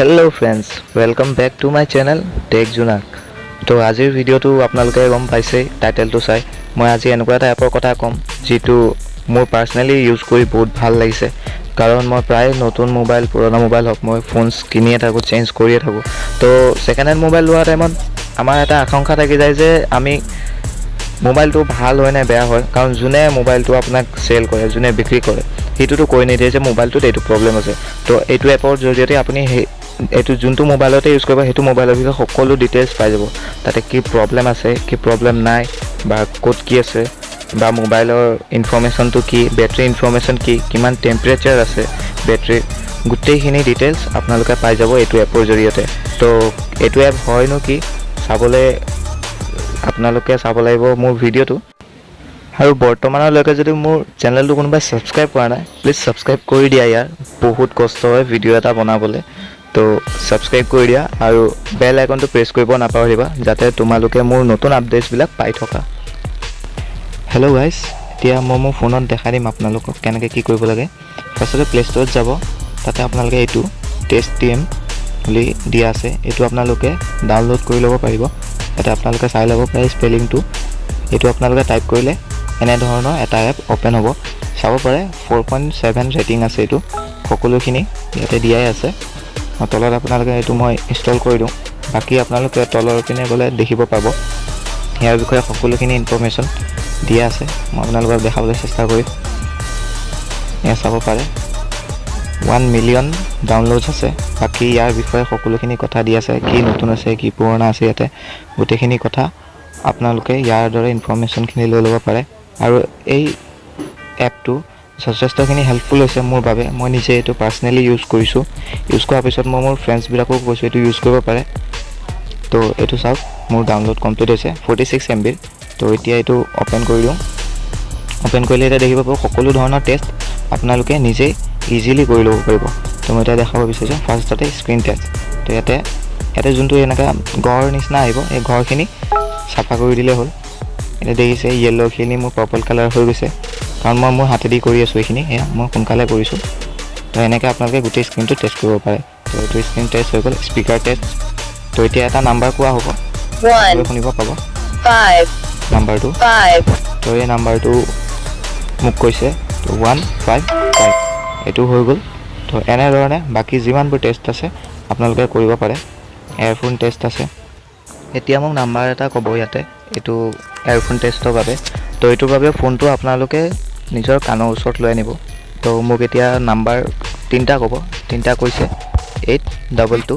Hello friends, welcome back to my channel tech জোনাক। তো আজিৰ ভিডিঅ'টো আপোনালোকে গম পাইছেই টাইটেলটো চাই। মই আজি এনেকুৱা এটা এপৰ কথা ক'ম, যিটো মোৰ পাৰ্চনেলি ইউজ কৰি বহুত ভাল লাগিছে। কাৰণ মই প্ৰায় নতুন মোবাইল, পুৰণা মোবাইল হওক, মই ফোনছ কিনিয়ে থাকোঁ, চেঞ্জ কৰিয়ে থাকোঁ। তো ছেকেণ্ড হেণ্ড মোবাইল লোৱা টাইমত আমাৰ এটা আশংকা থাকি যায় যে আমি মোবাইলটো ভাল হয় নে বেয়া হয়। কাৰণ যোনে মোবাইলটো আপোনাক চেল কৰে, যোনে বিক্ৰী কৰে, সেইটোতো কৈ নিদিয়ে যে মোবাইলটোত এইটো প্ৰব্লেম আছে। তো এইটো এপৰ জৰিয়তে আপুনি সেই এইটো যোনটো মোবাইলতে ইউজ কৰিব, সেইটো মোবাইলৰ বিষয়ে সকলো ডিটেইলছ পাই যাব। তাতে কি প্ৰব্লেম আছে, কি প্ৰব্লেম নাই, বা ক'ত কি আছে, বা মোবাইলৰ ইনফৰ্মেশ্যনটো কি, বেটেৰী ইনফৰ্মেশ্যন কি, কিমান টেম্পাৰেচাৰ আছে বেটেৰীৰ, গোটেইখিনি ডিটেইলছ আপোনালোকে পাই যাব এইটো এপৰ জৰিয়তে। তো এইটো এপ হয়নো কি, চাবলৈ আপোনালোকে চাব লাগিব মোৰ ভিডিঅ'টো। আৰু বৰ্তমানলৈকে যদি মোৰ চেনেলটো কোনোবাই ছাবস্ক্ৰাইব কৰা নাই, প্লিজ ছাবস্ক্ৰাইব কৰি দিয়া। ইয়াৰ বহুত কষ্ট হয় ভিডিঅ' এটা বনাবলৈ। তো ছাবস্ক্ৰাইব কৰি দিয়া আৰু বেল আইকনটো প্ৰেছ কৰিব নাপাহৰিবা, যাতে তোমালোকে মোৰ নতুন আপডেটছবিলাক পাই থকা। হেল্ল' গাইজ, এতিয়া মই মোৰ ফোনত দেখাই দিম আপোনালোকক কেনেকৈ কি কৰিব লাগে। ফাৰ্ষ্টতে প্লে ষ্ট'ৰত যাব। তাতে আপোনালোকে এইটো টেষ্ট টি এম বুলি দিয়া আছে, এইটো আপোনালোকে ডাউনলোড কৰি ল'ব পাৰিব। ইয়াতে আপোনালোকে চাই ল'ব পাৰে স্পেলিংটো। এইটো আপোনালোকে টাইপ কৰিলে এনেধৰণৰ এটা এপ অ'পেন হ'ব। চাব পাৰে, 4.7 ৰেটিং আছে। এইটো সকলোখিনি ইয়াতে দিয়াই আছে। আৰু তলত আপোনালোকে এইটো মই ইনষ্টল কৰি দিওঁ। বাকী আপোনালোকে তলৰ পিনে গ'লে দেখিব পাব, ইয়াৰ বিষয়ে সকলোখিনি ইনফৰ্মেশ্যন দিয়া আছে। মই আপোনালোকক দেখাবলৈ চেষ্টা কৰিম। এয়া চাব পাৰে, 1 মিলিয়ন ডাউনলোডছ আছে। বাকী ইয়াৰ বিষয়ে সকলোখিনি কথা দি আছে, কি নতুন আছে, কি পুৰণা আছে, ইয়াতে গোটেইখিনি কথা আপোনালোকে ইয়াৰ দৰে ইনফৰ্মেশ্যনখিনি লৈ ল'ব পাৰে। আৰু এই এপটো যথেষ্টখিনি হেল্পফুল হৈছে মোৰ বাবে। মই নিজে এইটো পাৰ্চনেলি ইউজ কৰিছোঁ। ইউজ কৰাৰ পিছত মই মোৰ ফ্ৰেণ্ডছবিলাকো কৈছোঁ, এইটো ইউজ কৰিব পাৰে। তো এইটো চাওক, মোৰ ডাউনলোড কমপ্লিট হৈছে, 46 এম বিৰ। তো এতিয়া এইটো অ'পেন কৰি দিওঁ। অ'পেন কৰিলে এতিয়া দেখিব পাব, সকলো ধৰণৰ টেষ্ট আপোনালোকে নিজেই ইজিলি কৰি ল'ব পাৰিব। তো মই এতিয়া দেখাব বিচাৰিছোঁ ফাৰ্ষ্টতে স্ক্ৰীণ টেষ্ট। তো ইয়াতে ইয়াতে যোনটো এনেকুৱা ঘৰ নিচিনা আহিব, এই ঘৰখিনি চাফা কৰি দিলেই হ'ল। এতিয়া দেখিছে, য়েল্ল'খিনি মোৰ পাৰ্পল কালাৰ হৈ গৈছে, কাৰণ মই মোৰ হাতেদি কৰি আছোঁ এইখিনি। এয়া মই সোনকালে কৰিছোঁ। তো এনেকৈ আপোনালোকে গোটেই স্ক্ৰীণটো টেষ্ট কৰিব পাৰে। তো এইটো স্ক্ৰীণ টেষ্ট হৈ গ'ল। Speaker test. তো এতিয়া এটা নাম্বাৰ কোৱা হ'ব। One, শুনিব পাব five, নাম্বাৰটো। five, তো এই নাম্বাৰটো মোক কৈছে, তো 1 5 5, এইটো হৈ গ'ল। তো এনেধৰণে বাকী যিমানবোৰ টেষ্ট আছে, আপোনালোকে কৰিব পাৰে। এয়াৰফোন টেষ্ট আছে। এতিয়া মোক নাম্বাৰ এটা ক'ব ইয়াতে, এইটো এয়াৰফোন টেষ্টৰ বাবে। তো এইটোৰ বাবে ফোনটো আপোনালোকে নিজৰ কাণৰ ওচৰত লৈ আনিব। তো মোক এতিয়া নাম্বাৰ তিনিটা ক'ব। তিনিটা কৈছে, 8 22।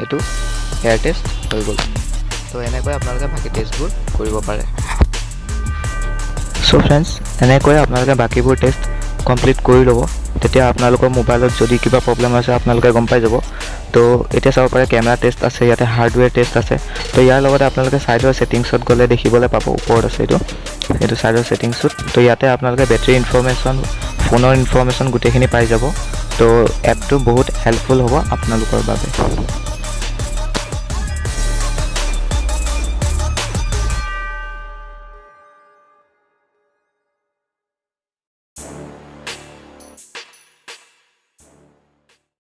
এইটো এয়াৰ টেষ্ট হৈ গ'ল। তো এনেকৈ আপোনালোকে বাকী টেষ্টবোৰ কৰিব পাৰে। চ' ফ্ৰেণ্ডছ, এনেকৈ আপোনালোকে বাকীবোৰ টেষ্ট কমপ্লিট কৰি ল'ব। তেতিয়া আপোনালোকৰ মোবাইলত যদি কিবা প্ৰব্লেম আছে, আপোনালোকে গম পাই যাব। তো এতিয়া চাব পাৰে, কেমেৰা টেষ্ট আছে ইয়াতে, হাৰ্ডৱেৰ টেষ্ট আছে। তো ইয়াৰ লগতে আপোনালোকে ছাইডৰ ছেটিংছত গ'লে দেখিবলৈ পাব, ওপৰত আছে এইটো এইটো ছাইডৰ ছেটিংছত। তো ইয়াতে আপোনালোকে বেটেৰী ইনফৰ্মেশ্যন, ফোনৰ ইনফৰ্মেশ্যন গোটেইখিনি পাই যাব। তো এপটো বহুত হেল্পফুল হ'ব আপোনালোকৰ বাবে।